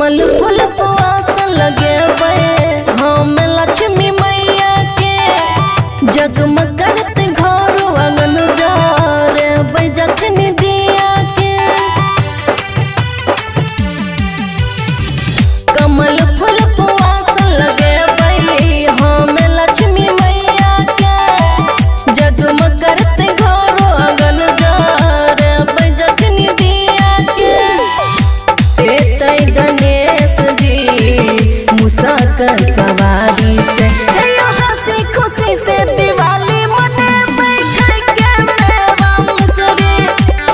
कमल फूल पुआसन लगेबै हम लक्ष्मी मैया के। जगमग करत घर आंगन जरेबै जखन दिया के। कमल फूल पुआसन लगेबै हम लक्ष्मी मैया के। जगमग करत घर आंगन जरेबै जखन दिया के। एतै गणेश जी मूसा के सवारी से, हे यो हंसी खुशी से दिवाली मनेबै खाय के मेवा मिश्री।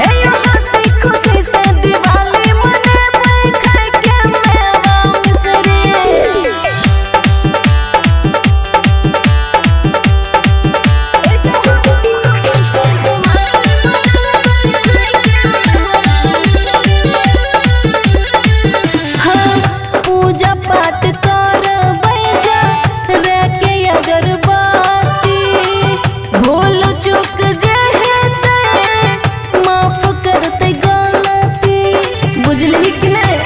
हे यो हंसी खुशी से दिवाली मनेबै खाय के मेवा मिश्री। हाँ, पूजा पाठ करबै जा रे के अगरबत्ती। भूल चूक जे हेतै माफ करतै गलती, बुझलही कि नहि?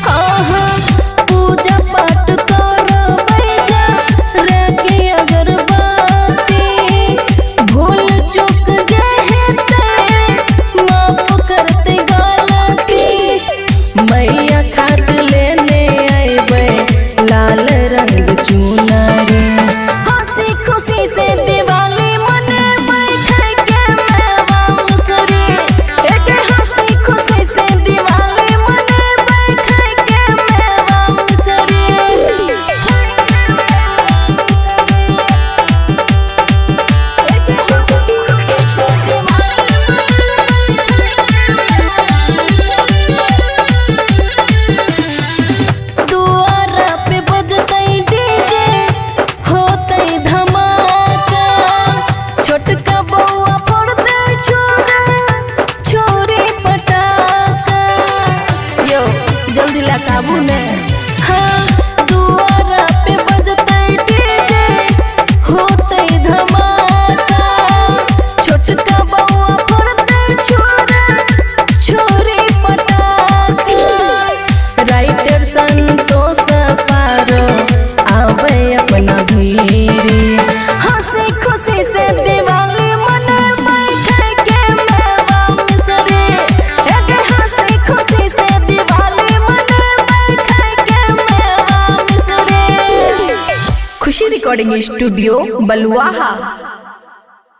हाँ हाँ, पूजा पाठ करबै जा रे के अगरबत्ती। भूल चूक जे हेतै माफ करतै गलती। मैया खातिर लेने अइबै लाल रंग चुनरी। हंसी खुशी से दिवाली मनेबै खाय के मेवा मिश्री। एके हंसी खुशी से दिवाली मनेबै खाय के मेवा मिश्री। एके हंसी खुशी से दिवाली दुआरा पे बजतै डीजे होतै धमाका। छोटका बौआ फोड़तै छुरा छुरी पटाखा। यो जल्दी ला काबू ने। हाँ, दुआरा पे बजतै डीजे होतै धमाका। छोटका बौआ फोड़तै छुरा छुरी पटाखा। राइटर संतोष पारो आबै अपना भीरी। हंसी खुशी से दिवाली मनेबै खाय के मेवा मिश्री। एके हंसी खुशी से दिवाली मनेबै खाय के मेवा मिश्री। खुशी रिकॉर्डिंग स्टूडियो बलुआहा।